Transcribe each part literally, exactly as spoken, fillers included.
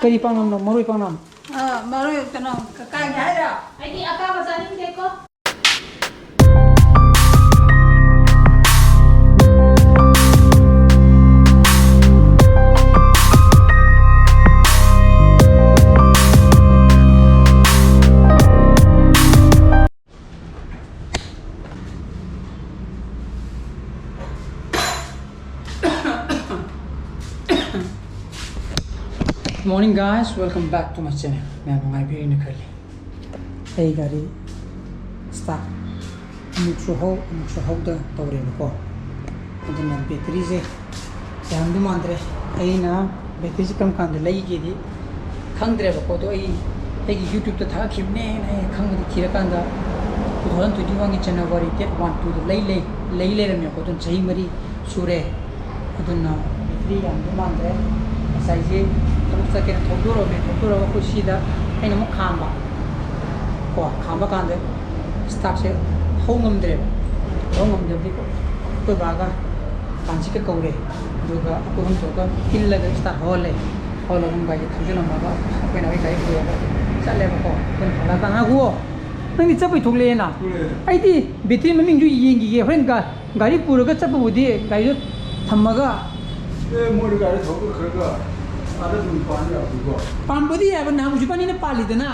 ꯀꯔꯤ ꯄꯥꯛꯅꯝꯅꯣ? ꯃꯔꯣꯏ ꯄꯥꯛꯅꯝ? ꯑꯥ, ꯃꯔꯣꯏ ꯀꯩꯅꯣ, ꯀꯥꯏꯒꯦ ꯍꯥꯏꯔꯣ? ꯑꯩꯗꯤ ꯑꯀꯥꯕ ꯆꯥꯅꯤꯡꯗꯦꯀꯣ꯫ Morning guys, welcome back to my channel. ꯃꯌꯥꯝ ꯅꯨꯡꯉꯥꯏꯕꯤꯔꯤꯅ ꯈꯜꯂꯤ꯫ ꯑꯩ ꯒꯥꯔꯤ start ꯑꯃꯨꯛꯁꯨ ꯍꯧ ꯑꯃꯨꯛꯁꯨ ꯍꯧꯗ ꯇꯧꯔꯦꯕꯀꯣ꯫ ꯑꯗꯨꯅ batteryꯁꯦ ꯌꯥꯝꯗꯤ ꯃꯥꯟꯗ꯭ꯔꯦ꯫ ꯑꯩꯅ batteryꯁꯦ ꯀꯔꯝ ꯀꯥꯟꯗ ꯂꯩꯒꯦꯗꯤ ꯈꯪꯗ꯭ꯔꯦꯕꯀꯣ꯫ ꯑꯗꯣ ꯑꯩ ꯑꯩꯒꯤ YouTubeꯇ ꯊꯥꯒꯠꯈꯤꯕꯅꯦꯅ ꯑꯩ ꯈꯪꯕꯗꯤ ꯊꯤꯔꯀꯥꯟꯗ two thousand twenty oneꯒꯤ January date one twoꯗ ꯂꯩ ꯂꯩ ꯂꯩ ꯂꯩꯔꯝꯃꯦꯀꯣ꯫ ꯑꯗꯨꯅ ꯆꯍꯤ ꯃꯔꯤ ꯁꯨꯔꯦ꯫ ꯑꯗꯨꯅ battery ꯌꯥꯝꯗꯤ ꯃꯥꯟꯗ꯭ꯔꯦ꯫ ꯉꯁꯥꯏꯁꯦ ꯊꯕꯛ ꯆꯠꯀꯦꯅ ꯊꯧꯗꯣꯔꯛꯑꯝꯃꯦ꯫ ꯊꯧꯗꯣꯔꯛꯑꯒ ꯑꯩꯈꯣꯏ ꯁꯤꯗ ꯑꯩꯅ ꯑꯃꯨꯛ ꯈꯥꯝꯕ ꯀꯣ꯫ ꯈꯥꯝꯕ ꯀꯥꯟꯗ startꯁꯦ ꯍꯧ ꯉꯝꯗ꯭ꯔꯦꯕ꯫ ꯍꯧ ꯉꯝꯗꯕꯗꯤ ꯑꯩꯈꯣꯏ ꯕꯥꯒ ꯄꯥꯟꯁꯤꯀ ꯀꯧꯔꯦ꯫ ꯑꯗꯨꯒ ꯑꯩꯈꯣꯏ ꯑꯍꯨꯝ ꯊꯣꯛꯑꯒ ꯏꯜꯂꯒ start ꯍꯧꯍꯜꯂꯦ꯫ ꯍꯧꯍꯜꯂꯒ ꯑꯗꯨꯝ ꯒꯥꯔꯤ ꯊꯧꯖꯤꯜꯂꯝꯃꯒ ꯑꯩꯈꯣꯏꯅ ꯑꯩ ꯒꯥꯔꯤ ꯄꯨꯔꯒ ꯆꯠꯂꯦꯕꯀꯣ꯫ ꯑꯩꯈꯣꯏꯅ ꯍꯜꯂꯛꯑꯀꯥꯟꯗ, "ꯉꯥꯏꯈꯨꯑꯣ, ꯅꯪꯗꯤ ꯆꯠꯄꯩ ꯊꯣꯛꯂꯛꯑꯦꯅ?" ꯊꯣꯛꯂꯛꯑꯦ꯫ ꯑꯩꯗꯤ battery ꯃꯃꯤꯡꯁꯨ ꯌꯦꯡꯈꯤꯒꯦ, ꯍꯣꯔꯦꯟ ꯒꯥ-, ꯒꯥꯔꯤ ꯄꯨꯔꯒ ꯆꯠꯄꯕꯨꯗꯤ ꯒꯥꯔꯤꯗꯣ ꯊꯝꯃꯒ꯫ ꯑꯦ, ꯃꯣꯏꯗꯤ ꯒꯥꯔꯤ ꯊꯧꯗꯣꯛꯈ꯭ꯔꯒ ꯑꯥꯗ ꯑꯗꯨꯝ ꯄꯥꯟ ꯌꯥꯕꯗꯨꯀꯣ꯫ ꯄꯥꯟꯕꯨꯗꯤ ꯌꯥꯏꯕ, ꯅꯍꯥꯟ ꯍꯧꯖꯤꯛ ꯏꯕꯥꯅꯤꯅ ꯄꯥꯜꯂꯤꯗꯅ꯫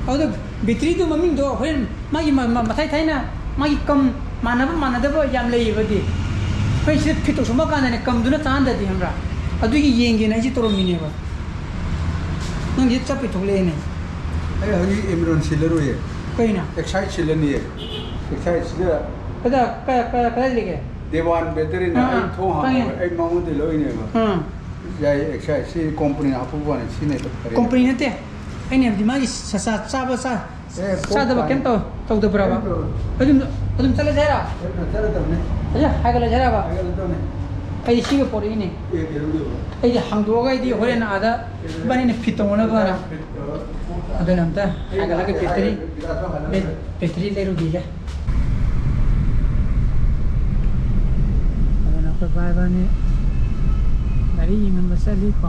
ꯑꯗꯣ batteryꯗꯣ ꯃꯃꯤꯡꯗꯣ ꯍꯣꯔꯦꯟ ꯃꯥꯒꯤ ꯃ-, ꯃ-, ꯃꯊꯥꯏ ꯊꯥꯏꯅ ꯃꯥꯒꯤ ꯀꯝ ꯃꯥꯟꯅꯕ ꯃꯥꯟꯅꯗꯕ ꯌꯥꯝ ꯂꯩꯌꯦꯕꯗꯤ꯫ ꯑꯩꯈꯣꯏ ꯁꯤꯗ fit ꯇꯧꯁꯟꯕ ꯀꯥꯟꯗꯅꯦ ꯀꯝꯗꯨꯅ ꯆꯥꯟꯅꯗꯗꯤ ꯈꯪꯕ꯭ꯔꯥ? ꯑꯗꯨꯒꯤ ꯌꯦꯡꯒꯦꯅ ꯑꯩꯁꯦ ꯇꯧꯔꯝꯃꯤꯅꯦꯕ꯫ ꯅꯪꯗꯤ ꯆꯠꯄꯩ ꯊꯣꯛꯂꯛꯑꯦꯅꯦ꯫ ꯑꯩ ꯍꯧꯖꯤꯛ Ameron ꯁꯤꯜꯂꯔꯣꯏꯌꯦ꯫ ꯀꯩꯅꯣ? Excite ꯁꯤꯜꯂꯅꯤꯌꯦ꯫ Exciteꯁꯤꯗ ꯑꯗ ꯀ-, ꯀ-, ꯀꯗꯥꯏ ꯂꯩꯒꯦ? ꯗꯦꯋꯥꯟ batteryꯅ ꯑꯥ, ꯑꯩ ꯊꯣꯡ ꯈꯪꯉꯦ꯫ ꯍꯥꯡꯉꯣ, ꯑꯩ ꯃꯉꯣꯟꯗ ꯂꯧꯔꯤꯅꯦꯕ꯫ ꯑꯥ꯫ ꯌꯥꯏ, Exciteꯁꯤ companyꯅ ꯍꯥꯞꯄꯛꯄ ꯋꯥꯅꯤ, ꯁꯤꯅ ꯍꯦꯛꯇ ꯐꯔꯦ꯫ Company ꯅꯠꯇꯦ꯫ ꯑꯩꯅ ꯍꯥꯏꯕꯗꯤ ꯃꯥꯒꯤ ꯁ-, ꯁ-, ꯆꯥꯕ ꯆꯥ-, ꯑꯦ, ꯄꯣꯠ ꯆꯥꯗꯕ ꯇꯥꯏ꯫ ꯀꯩꯝ ꯇꯧ-, ꯇꯧꯗꯕ꯭ꯔꯕ? ꯀꯩꯝ ꯇꯧꯔꯣꯏ꯫ ꯑꯗꯨꯝ, ꯑꯗꯨꯝ ꯆꯠꯂꯁꯦ ꯍꯥꯏꯔꯣ? ꯆꯠꯂꯗꯕꯅꯤ꯫ ꯑꯩꯁꯦ ꯍꯥꯏꯒꯠꯂꯁꯦ ꯍꯥꯏꯔꯕ? ꯍꯥꯏꯒꯠꯂꯗꯕꯅꯤ꯫ ꯑꯩ ꯁꯤꯒ ꯄꯣꯔꯛꯏꯅꯦ꯫ ꯑꯦ, ꯀꯩꯗꯧꯗꯣꯏꯕ? ꯑꯩꯗꯤ ꯍꯥꯡꯗꯣꯛꯑꯒ ꯑꯩꯗꯤ ꯍꯣꯔꯦꯟ ꯑꯥꯗ ꯏꯕꯥꯅꯤꯅ fit ꯇꯧꯅꯅꯕꯅ꯫ ꯑꯗꯨꯅ ꯑꯝꯇ ꯍꯥꯏꯒꯠꯂꯒ battery, battery ꯂꯩꯔꯨꯈꯤꯒꯦ꯫ ꯑꯗꯨꯅ ꯑꯩꯈꯣꯏ ꯕꯥ ꯏꯕꯥꯅꯤ ꯒꯥꯔꯤ ꯌꯦꯡꯍꯟꯕ ꯆꯠꯂꯤꯀꯣ꯫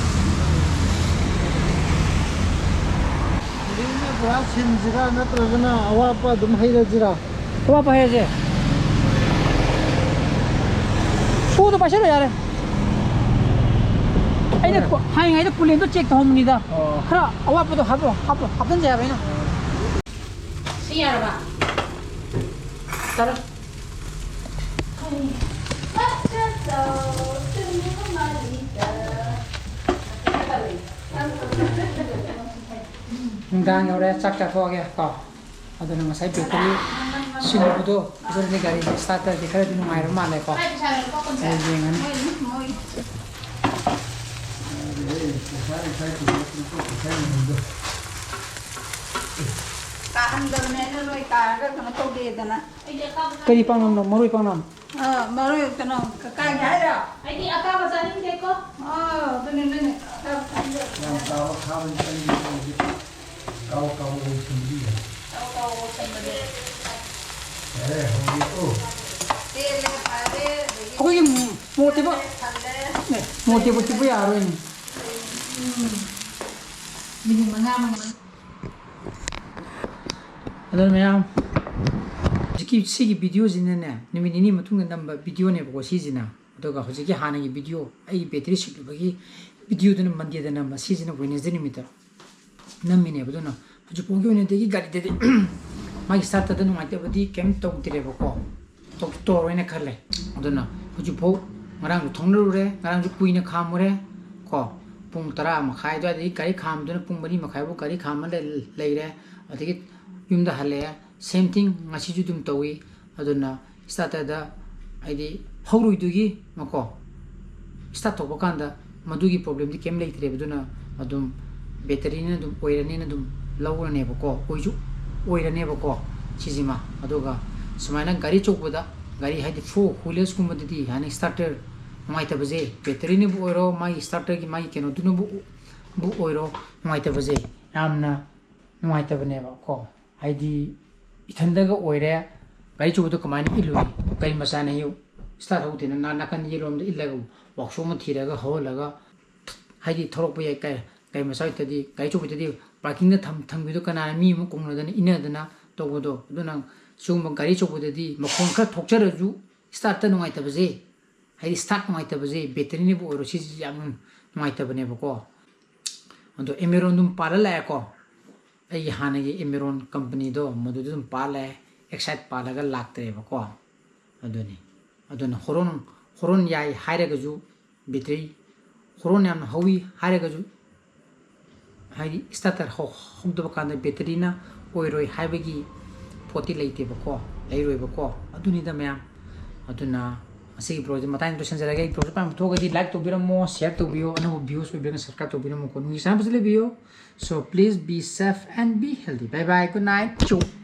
ꯁꯤꯂꯤꯡꯁꯦ ꯄꯨꯔꯥ ꯁꯤꯟꯁꯤꯔꯥ, ꯅꯠꯇ꯭ꯔꯒꯅ ꯑꯋꯥꯠꯄ ꯑꯗꯨꯝ ꯍꯩꯔꯁꯤꯔꯥ? ꯑꯋꯥꯠꯄ ꯍꯩꯔꯁꯦ꯫ ꯁꯨꯗꯣ ꯄꯥꯏꯁꯜꯂꯣ ꯌꯥꯔꯦ꯫ ꯑꯩꯅ ꯀꯣ-, ꯍꯥꯏꯉꯩꯗ ꯀꯨꯂꯦꯟꯗꯣ ꯆꯦꯛ ꯇꯧꯍꯟꯕꯅꯤꯗ꯫ ꯑꯣ꯫ ꯈꯔ ꯑꯋꯥꯠꯄꯗꯣ ꯍꯥꯞꯄꯣ, ꯍꯥꯞꯄꯣ, ꯍꯥꯞꯆꯤꯟꯁꯦ ꯍꯥꯏꯕ ꯑꯩꯅ꯫ ꯁꯤ ꯌꯥꯔꯕ? ꯇꯔꯥ꯫ ꯃꯆꯥ ꯆꯥꯎ ꯇꯨꯝꯕ ꯃꯥꯂꯤꯗ꯫ ꯅꯨꯡꯗꯥꯡ ꯌꯧꯔꯦ, ꯆꯥꯛ ꯆꯥꯊꯣꯛꯑꯒꯦ ꯀꯣ꯫ ꯑꯗꯨꯅ ꯉꯁꯥꯏ ꯕꯦꯇꯔꯤ ꯁꯤꯜꯂꯨꯕꯗꯣ, ꯑꯗꯨꯅꯗꯤ ꯒꯥꯔꯤ ꯁ꯭ꯇꯥꯔꯠ ꯇꯧꯔꯗꯤ ꯈꯔꯗꯤ ꯅꯨꯡꯉꯥꯏꯔ ꯃꯥꯜꯂꯦꯀꯣ꯫ ꯑꯩ ꯌꯦꯡꯉꯅꯤ꯫ ꯀꯥꯍꯟꯗꯕꯅꯦ ꯑꯩꯅ, ꯅꯣꯏ ꯀꯥꯔꯒ ꯀꯩꯅꯣ ꯇꯧꯗꯦꯗꯅ꯫ ꯀꯔꯤ ꯄꯥꯛꯅꯝꯅꯣ? ꯃꯔꯣꯏ ꯄꯥꯛꯅꯝ? ꯑꯥ, ꯃꯔꯣꯏ ꯀꯩꯅꯣ, ꯀꯥꯏꯒꯦ ꯍꯥꯏꯔꯣ? ꯑꯩꯗꯤ ꯑꯀꯥꯕ ꯆꯥꯅꯤꯡꯗꯦꯀꯣ꯫ ꯑꯥ, ꯑꯗꯨꯅꯦ, ꯑꯗꯨꯅꯦ, ꯑꯀꯥꯕ ꯆꯥꯅꯤꯡꯗꯦ꯫ ꯌꯥꯝ ꯆꯥꯕ ꯈꯥꯕꯗꯤ ꯆꯥꯅꯤꯡꯗꯦ ꯑꯩꯗꯤ꯫ ꯀꯥꯎ ꯀꯥꯎ ꯑꯣꯏ ꯊꯨꯝꯕꯤ ꯌꯥꯏ꯫ ꯀꯥꯎ ꯀꯥꯎ ꯑꯣꯏ ꯊꯨꯝꯕꯗꯤ꯫ ꯌꯥꯔꯦ, ꯍꯧꯖꯤꯛ, ꯑꯣ꯫ ꯇꯦꯜꯂꯦ, ꯐꯔꯦ, ꯑꯗꯒꯤ ꯑꯩꯈꯣꯏꯒꯤ ꯃꯣꯔꯣꯛ ꯑꯇꯦꯛꯄ, ꯊꯜꯂꯦ꯫ ꯑꯦ, ꯃꯣꯔꯣꯛ ꯑꯇꯦꯛꯄ ꯆꯨꯞꯄ ꯌꯥꯔꯔꯣꯏꯅꯦ꯫ ꯎꯝ꯫ ꯃꯤꯅꯤꯠ ꯃꯉꯥ, ꯃꯉꯥ꯫ ꯑꯗꯣ ꯃꯌꯥꯝ, ꯍꯧꯖꯤꯛꯀꯤ ꯁꯤꯒꯤ ꯚꯤꯗꯤꯑꯣꯁꯤꯅꯅꯦ, ꯅꯨꯃꯤꯠ ꯅꯤꯅꯤ ꯃꯇꯨꯡꯗ ꯅꯝꯕ ꯚꯤꯗꯤꯑꯣꯅꯦꯕꯀꯣ ꯁꯤꯁꯤꯅ꯫ ꯑꯗꯨꯒ ꯍꯧꯖꯤꯛꯀꯤ ꯍꯥꯟꯅꯒꯤ ꯚꯤꯗꯤꯑꯣ, ꯑꯩꯒꯤ ꯕꯦꯇ꯭ꯔꯤ ꯁꯤꯠꯂꯨꯕꯒꯤ ꯚꯤꯗꯤꯑꯣꯗꯨꯅ ꯃꯟꯗꯦꯗ ꯅꯝꯕ, ꯁꯤꯁꯤꯅ ꯋꯦꯅꯁꯗꯦ ꯅꯨꯃꯤꯠꯇ ꯅꯝꯃꯤꯅꯦꯕ꯫ ꯑꯗꯨꯅ ꯍꯧꯖꯤꯛꯐꯥꯎꯒꯤ ꯑꯣꯏꯅꯗꯤ ꯑꯩꯒꯤ ꯒꯥꯔꯤꯗꯗꯤ ꯃꯥꯒꯤ ꯁ꯭ꯇꯥꯔꯠꯇꯗ ꯅꯨꯡꯉꯥꯏꯇꯕꯗꯤ ꯀꯩꯝ ꯇꯧꯗ꯭ꯔꯦꯕꯀꯣ, ꯇꯧꯁꯨ ꯇꯧꯔꯣꯏꯅ ꯈꯜꯂꯦ꯫ ꯑꯗꯨꯅ ꯍꯧꯖꯤꯛꯐꯥꯎ, ꯉꯔꯥꯡꯁꯨ ꯊꯧꯅꯔꯨꯔꯦ, ꯉꯔꯥꯡꯁꯨ ꯀꯨꯏꯅ ꯈꯥꯝꯃꯨꯔꯦ ꯀꯣ, ꯄꯨꯡ ꯇꯔꯥ ꯃꯈꯥꯏ ꯑꯗꯨꯋꯥꯏꯗꯒꯤ ꯒꯥꯔꯤ ꯈꯥꯝꯗꯨꯅ ꯄꯨꯡ ꯃꯔꯤ ꯃꯈꯥꯏꯐꯥꯎ ꯒꯥꯔꯤ ꯈꯥꯝꯃ ꯂꯩ-, ꯂꯩꯔꯦ꯫ ꯑꯗꯒꯤ ꯌꯨꯝꯗ ꯍꯜꯂꯛꯑꯦ, same thing ꯉꯁꯤꯁꯨ ꯑꯗꯨꯝ ꯇꯧꯏ꯫ ꯑꯗꯨꯅ ꯁ꯭ꯇꯥꯔꯇꯔꯗ ꯍꯥꯏꯗꯤ ꯍꯧꯔꯣꯏꯗꯨꯒꯤ ꯃꯀꯣ, ꯁ꯭ꯇꯥꯔꯠ ꯊꯣꯛꯄ ꯀꯥꯟꯗ ꯃꯗꯨꯒꯤ ꯄ꯭ꯔꯣꯕ꯭ꯂꯦꯝꯗꯤ ꯀꯩꯝ ꯂꯩꯇ꯭ꯔꯦꯕ꯫ ꯑꯗꯨꯅ ꯑꯗꯨꯝ ꯕꯦꯇꯔꯤꯅ ꯑꯗꯨꯝ ꯑꯣꯏꯔꯅꯤꯅ ꯑꯗꯨꯝ ꯂꯧꯔꯅꯦꯕꯀꯣ, ꯑꯣꯏꯁꯨ ꯑꯣꯏꯔꯅꯦꯕꯀꯣ ꯁꯤꯁꯤꯃ꯫ ꯑꯗꯨꯒ ꯁꯨꯃꯥꯏꯅ ꯒꯥꯔꯤ ꯑꯆꯧꯕꯗ, ꯒꯥꯔꯤ ꯍꯥꯏꯗꯤ ꯐꯣꯔ ꯋꯤꯂꯔꯁꯀꯨꯝꯕꯗꯗꯤ ꯍꯥꯏꯅ ꯁ꯭ꯇꯥꯔꯇꯔ ꯅꯨꯡꯉꯥꯏꯇꯕꯁꯦ, ꯕꯦꯇꯔꯤꯅꯕꯨ ꯑꯣꯏꯔꯣ, ꯃꯥꯒꯤ ꯁ꯭ꯇꯥꯔꯇꯔꯒꯤ ꯃꯥꯒꯤ ꯀꯩꯅꯣꯗꯨꯅꯕꯨ, ꯕꯨ ꯑꯣꯏꯔꯣ, ꯅꯨꯡꯉꯥꯏꯇꯕꯁꯦ ꯌꯥꯝꯅ ꯅꯨꯡꯉꯥꯏꯇꯕꯅꯦꯕ ꯀꯣ꯫ ꯍꯥꯏꯗꯤ ꯏꯊꯟꯗꯒ ꯑꯣꯏꯔꯦ, ꯒꯥꯔꯤ ꯑꯆꯧꯕꯗꯣ ꯀꯃꯥꯏꯅ ꯏꯜꯂꯨꯅꯤ? ꯒꯥꯔꯤ ꯃꯆꯥꯅ ꯍꯦꯛ ꯁ꯭ꯇꯥꯔꯠ ꯍꯧꯗꯦꯅ ꯅꯥ-, ꯅꯥꯀꯟ ꯌꯦꯠꯂꯣꯝꯗ ꯏꯜꯂꯒ ꯋꯥꯛꯁꯣꯞ ꯑꯃ ꯊꯤꯔꯒ ꯍꯧꯍꯜꯂꯒ ꯍꯥꯏꯗꯤ ꯊꯧꯔꯛꯄ ꯌꯥꯏ꯫ ꯀꯥꯏ, ꯒꯥꯔꯤ ꯃꯆꯥ ꯑꯣꯏꯇꯗꯤ, ꯒꯥꯔꯤ ꯑꯆꯧꯕꯗꯗꯤ ꯄꯥꯔꯀꯤꯡꯗ ꯊꯝ-, ꯊꯝꯈꯤꯕꯗꯣ ꯀꯅꯥꯅ ꯃꯤ ꯑꯃ ꯀꯣꯡꯅꯗꯅ ꯏꯟꯅꯗꯅ ꯇꯧꯕꯗꯣ꯫ ꯑꯗꯨꯅ ꯁꯤꯒꯨꯝꯕ ꯒꯥꯔꯤ ꯑꯆꯧꯕꯗꯗꯤ ꯃꯈꯣꯟ ꯈꯔ ꯊꯣꯛꯆꯔꯁꯨ ꯁ꯭ꯇꯥꯔꯠꯇ ꯅꯨꯡꯉꯥꯏꯇꯕꯁꯦ, ꯍꯥꯏꯗꯤ ꯁ꯭ꯇꯥꯔꯠ ꯅꯨꯡꯉꯥꯏꯇꯕꯁꯦ, ꯕꯦꯇꯔꯤꯅꯕꯨ ꯑꯣꯏꯔꯣ ꯁꯤꯁꯤ ꯌꯥꯝ ꯅꯨꯡꯉꯥꯏꯇꯕꯅꯦꯕꯀꯣ꯫ ꯑꯗꯣ ꯑꯦꯃꯦꯔꯣꯟ ꯑꯗꯨꯝ ꯄꯥꯜꯂ ꯂꯥꯛꯑꯦꯀꯣ꯫ ꯑꯩꯒꯤ ꯍꯥꯟꯅꯒꯤ ꯑꯦꯃꯦꯔꯣꯟ ꯀꯝꯄꯅꯤꯗꯣ ꯃꯗꯨꯗ ꯑꯗꯨꯝ ꯄꯥꯜꯂꯦ, ꯑꯦꯛꯁꯥꯏꯠ ꯄꯥꯜꯂꯒ ꯂꯥꯛꯇ꯭ꯔꯦꯕꯀꯣ꯫ ꯑꯗꯨꯅꯤ꯫ ꯑꯗꯨꯅ ꯍꯣꯔꯣꯟ, ꯍꯣꯔꯣꯟ ꯌꯥꯏ ꯍꯥꯏꯔꯒꯁꯨ ꯕꯦꯇ꯭ꯔꯤ, ꯍꯣꯔꯣꯟ ꯌꯥꯝꯅ ꯍꯧꯋꯤ ꯍꯥꯏꯔꯒꯁꯨ ꯍꯥꯏꯗꯤ starter ꯍꯧ ꯍꯧꯗꯕ ꯀꯥꯟꯗ batteryꯅ ꯑꯣꯏꯔꯣꯏ ꯍꯥꯏꯕꯒꯤ ꯄꯣꯠꯇꯤ ꯂꯩꯇꯦꯕꯀꯣ, ꯂꯩꯔꯣꯏꯕꯀꯣ꯫ ꯑꯗꯨꯅꯤꯗ ꯃꯌꯥꯝ꯫ ꯑꯗꯨꯅ ꯉꯁꯤꯒꯤ vlogꯁꯦ ꯃꯇꯥꯡꯗ ꯂꯣꯏꯁꯤꯟꯖꯔꯒꯦ꯫ ꯑꯩ vlogꯁꯦ ꯄꯥꯝꯕ ꯊꯣꯛꯑꯒꯗꯤ like ꯇꯧꯕꯤꯔꯝꯃꯣ, share ꯇꯧꯕꯤꯌꯣ, ꯑꯅꯧꯕ views ꯑꯣꯏꯕꯤꯔꯒꯅ subscribe ꯇꯧꯕꯤꯔꯝꯃꯣꯀꯣ꯫ ꯅꯨꯡꯒꯤ ꯆꯥꯟꯅꯕꯁꯦ ꯂꯩꯕꯤꯌꯣ꯫ So please be safe and be healthy. Bye bye, good night. ꯆꯨ꯫